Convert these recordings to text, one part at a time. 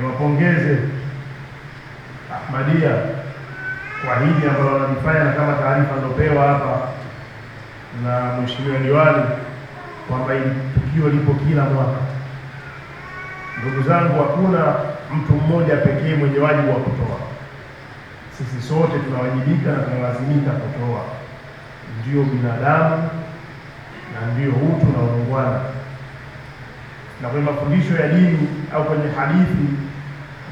Niwapongeze Ahmadiyya kwa hili ambalo wanalifanya, na kama taarifa nilopewa hapa na Mheshimiwa Diwani kwamba hili tukio lipo kila mwaka. Ndugu zangu, hakuna mtu mmoja pekee mwenye wajibu wa kutoa. Sisi sote tunawajibika na tunalazimika kutoa. Ndio binadamu na ndio utu na uungwana. Na kwenye mafundisho ya dini au kwenye hadithi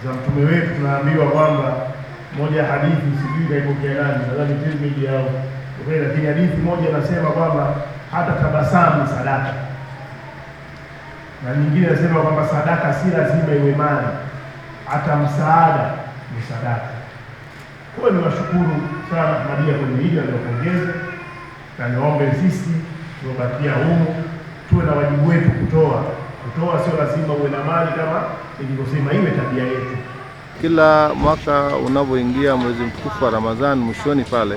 za mtume wetu tunaambiwa kwamba moja ya hadithi, sijui kaipokea nani, nadhani Tirmidhi au lakini hadithi moja inasema kwamba hata tabasamu ni sadaka, na nyingine inasema kwamba sadaka si lazima iwe mali, hata msaada ni sadaka. Kwa hiyo niwashukuru sana Ahmadiyya kwenye hili, niwapongeze na niwaombe sisi tuliobakia humu tuwe na wajibu wetu kutoa. Kutoa sio lazima uwe na mali, kama nilivyosema, iwe tabia yetu. Kila mwaka unavyoingia mwezi mtukufu wa Ramadhan, mwishoni pale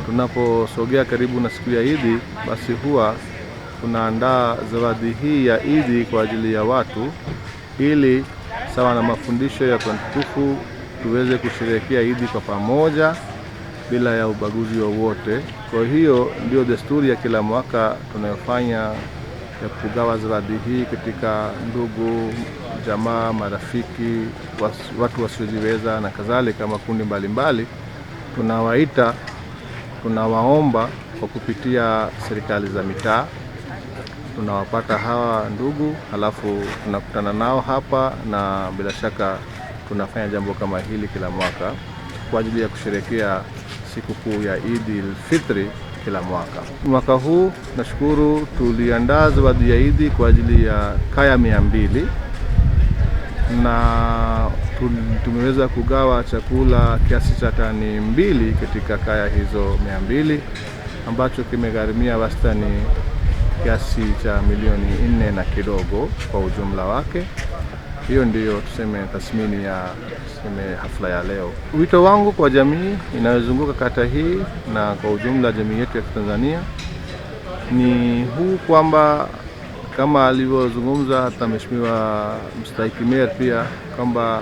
tunaposogea karibu na siku ya Idi, basi huwa tunaandaa zawadi hii ya Idi kwa ajili ya watu, ili sawa na mafundisho ya Qur'an tukufu tuweze kusherehekea Idi kwa pamoja bila ya ubaguzi wowote. Kwa hiyo ndio desturi ya kila mwaka tunayofanya ya kugawa zawadi hii katika ndugu, jamaa, marafiki, watu wasiojiweza na kadhalika, makundi mbalimbali. Tunawaita, tunawaomba kwa kupitia serikali za mitaa, tunawapata hawa ndugu, halafu tunakutana nao hapa, na bila shaka tunafanya jambo kama hili kila mwaka kwa ajili ya kusherehekea sikukuu ya Eid al-Fitri kila mwaka. Mwaka huu nashukuru tuliandaa zawadi ya Idi kwa ajili ya kaya 200 na tumeweza kugawa chakula kiasi cha tani 2 katika kaya hizo 200, ambacho kimegharimia wastani kiasi cha milioni 4 na kidogo kwa ujumla wake. Hiyo ndiyo tuseme tathmini ya tuseme hafla ya leo. Wito wangu kwa jamii inayozunguka kata hii na kwa ujumla jamii yetu ya Tanzania ni huu kwamba kama alivyozungumza hata Mheshimiwa Mstahiki Mayor pia kwamba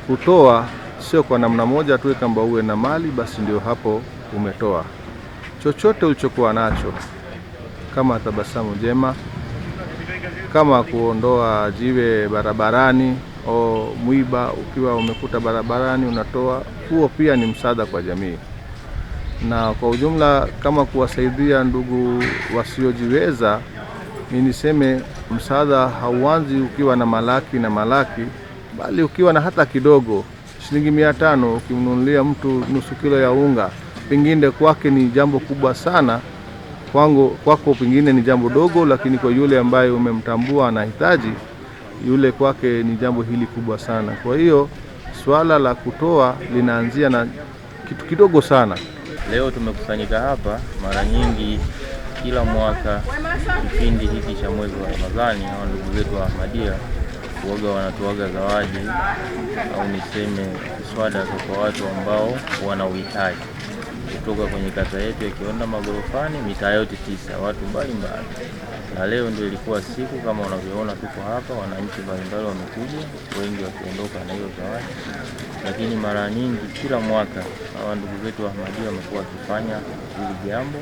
kutoa sio kwa namna moja tu kwamba uwe na mali basi ndio hapo umetoa. Chochote ulichokuwa nacho, kama tabasamu jema, kama kuondoa jiwe barabarani au mwiba ukiwa umekuta barabarani unatoa, huo pia ni msaada kwa jamii. Na kwa ujumla kama kuwasaidia ndugu wasiojiweza, mimi niseme msaada hauanzi ukiwa na malaki na malaki, bali ukiwa na hata kidogo, shilingi 500 ukimnunulia mtu nusu kilo ya unga, pengine kwake ni jambo kubwa sana, kwangu kwako pengine ni jambo dogo, lakini kwa yule ambaye umemtambua anahitaji, yule kwake ni jambo hili kubwa sana. Kwa hiyo swala la kutoa linaanzia na kitu kidogo sana. Leo tumekusanyika hapa, mara nyingi kila mwaka kipindi hiki cha mwezi wa Ramadhani hawa ndugu zetu wa Ahmadiyya huwaga wanatoaga zawadi au niseme swadaka kwa watu ambao wana uhitaji kutoka kwenye kata yetu ya Kihonda Magorofani, mitaa yote 9, watu mbalimbali. Na leo ndio ilikuwa siku kama unavyoona tuko hapa, wananchi mbalimbali wamekuja, wengi wakiondoka na hiyo zawadi. Lakini mara nyingi kila mwaka hawa ndugu zetu wa Ahmadiyya wamekuwa wakifanya hili jambo.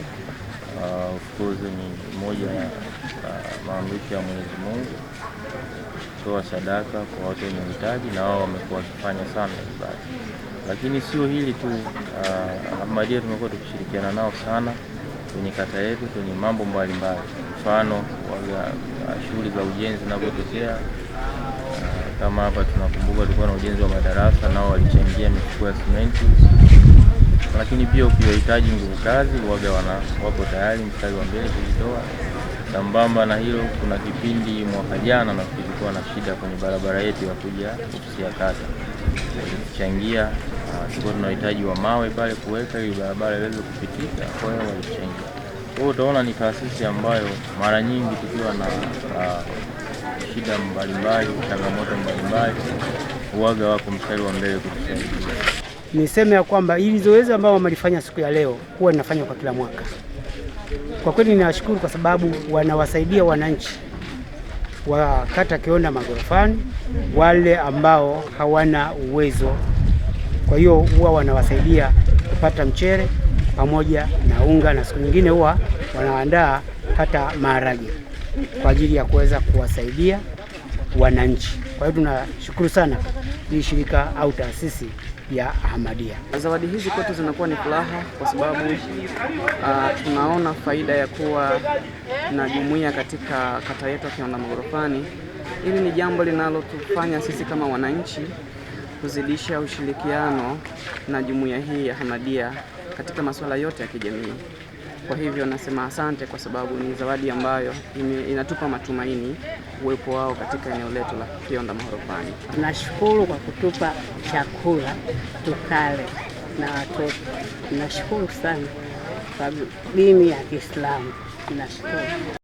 Of course ni moja ya maamrisho ya Mwenyezi Mungu, kutoa sadaka kwa watu wenye uhitaji, na wao wamekuwa wakifanya sana ibada. Lakini sio hili tu, Ahmadiyya tumekuwa tukishirikiana nao sana kwenye kata yetu kwenye mambo mbalimbali. Mfano shughuli za ujenzi zinapotokea, kama hapa tunakumbuka tulikuwa na ujenzi wa madarasa, nao walichangia mifuko ya simenti. Lakini pia ukiwahitaji nguvu kazi huwaga wako tayari mstari wa mbele kujitoa. Sambamba na hilo, kuna kipindi mwaka jana na kulikuwa na shida kwenye barabara yetu ya kuja ofisi ya kata, walichangia. Tulikuwa tunahitaji wa mawe pale kuweka ili barabara iweze kupitika, kwa hiyo walichangia. Kwa hiyo utaona ni taasisi ambayo mara nyingi tukiwa na shida mbalimbali, changamoto mbalimbali, huwaga wako mstari wa mbele kutusaidia. Niseme ya kwamba hili zoezi ambalo wamelifanya siku ya leo huwa linafanywa kwa kila mwaka. Kwa kweli ninawashukuru kwa sababu wanawasaidia wananchi wa kata Kihonda Magorofani, wale ambao hawana uwezo. Kwa hiyo huwa wanawasaidia kupata mchele pamoja na unga, na siku nyingine huwa wanaandaa hata maharage kwa ajili ya kuweza kuwasaidia wananchi. Kwa hiyo tunashukuru sana hii shirika au taasisi ya Ahmadiyya. Zawadi hizi kwetu zinakuwa ni furaha kwa sababu tunaona faida ya kuwa na jumuiya katika kata yetu ya Kihonda Magorofani. Hili ni jambo linalotufanya sisi kama wananchi kuzidisha ushirikiano na jumuiya hii ya Ahmadiyya katika masuala yote ya kijamii. Kwa hivyo nasema asante kwa sababu ni zawadi ambayo inatupa matumaini uwepo wao katika eneo letu la Kihonda Magorofani. Tunashukuru kwa kutupa chakula tukale na watoto. Tunashukuru sana kwa dini ya Kiislamu. Tunashukuru.